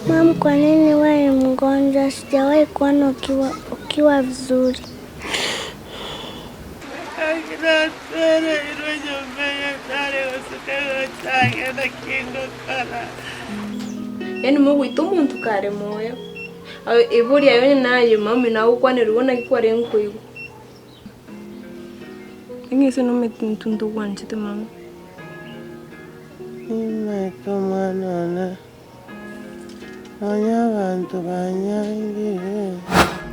Mom, kwa nini wewe ni mgonjwa? Sijawahi kuona ukiwa, ukiwa vizuri. Yaani mogoita omonto kare moyo, Iboria aye onye naye mami nagokwanerigwe naki kwarenge koigwa. Ing'ise nomanyete intwe ntogwanchete mama. Nimaete omwana one, nonya abanto banyangire.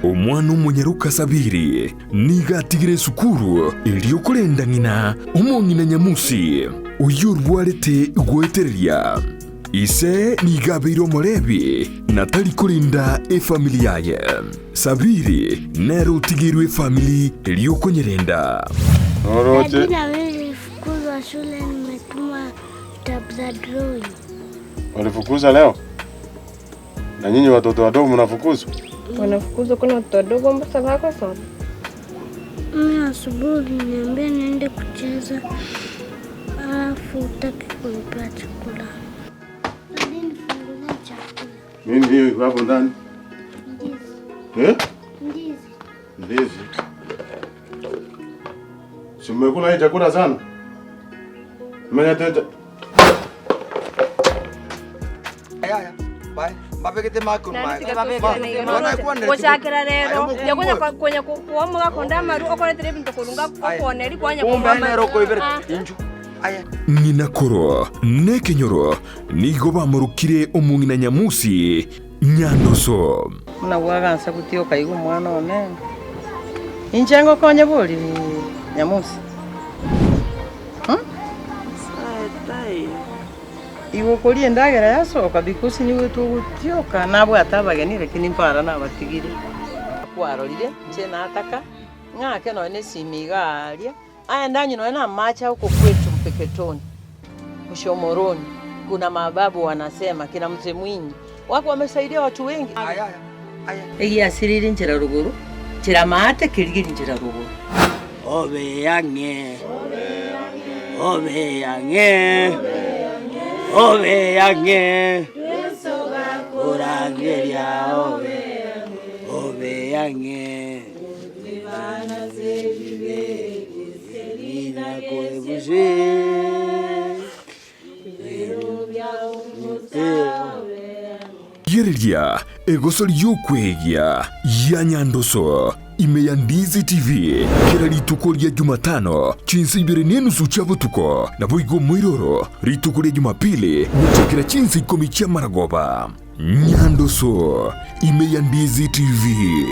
Omwana omonyaroka Sabiri nigo atigire esukuru erio korenda ng'ina omong'ina Nyamusi, oyio orwarete goetereria. Ise nigo abeire Omolevi na tari korenda efamiri yaye. Sabiri nere otigeirwe efamiri erio okonyerenda. Noroche. Daddy na mimi nilifukuzwa shule nimetuma vitabu za drawing. Walifukuza leo? Na nyinyi watoto wadogo mnafukuzwa? Wanafukuzwa kuna watoto wadogo mbasa bakosoma. Mimi asubuhi uliniambia niende kucheza alafu hutaki kunipea chakula. Daddy nifungulie chakula. Nini hiyo iko hapo ndani? Ndizi. Eh? Ndizi. Ndizi. Si mmekula hii chakula sana? Mmenyateta. Gochakera rero yakonya konya koa omogakonda amaru okoretera ebinto korwa okooneri kwanya Kumbe konywa nere okoibera Ah. inchu aye Ng'ina koro nekenyoro nigo bamorokire omong'ina Nyamusi Nyandoso. Buna bwagansa gotioka iga omwana one, inche ngokonye bori Nyamusi? Igo okoria endagera yasoka because nigo togotioka nabwate abageni lakini mpara nabatigire. Kwarorire inche nataka ng'ake nonya na esimi iga aaria, aye ndanywe nonya na amache huko kwetu Mpeketoni, Mshomoroni, kuna mababu wanasema kina Mzee Mwinyi wako wamesaidia watu wengi. Egiasirire nchera rogoro, nchera maate kerigerie nchera rogoro. Obe ang'e, obe ang'e, obe ang'e, korangeria obe, obe ang'e. Rigereria egoso ri'okwegia ya Nyandoso ime ya Ndizi TV kera rituko ria Jumatano chinsa ibere nenusu chia botuko, naboigo omoiroro rituko ria Jumapili gochakera chinsa ikomi chia maragoba. Nyandoso ime ya Ndizi TV.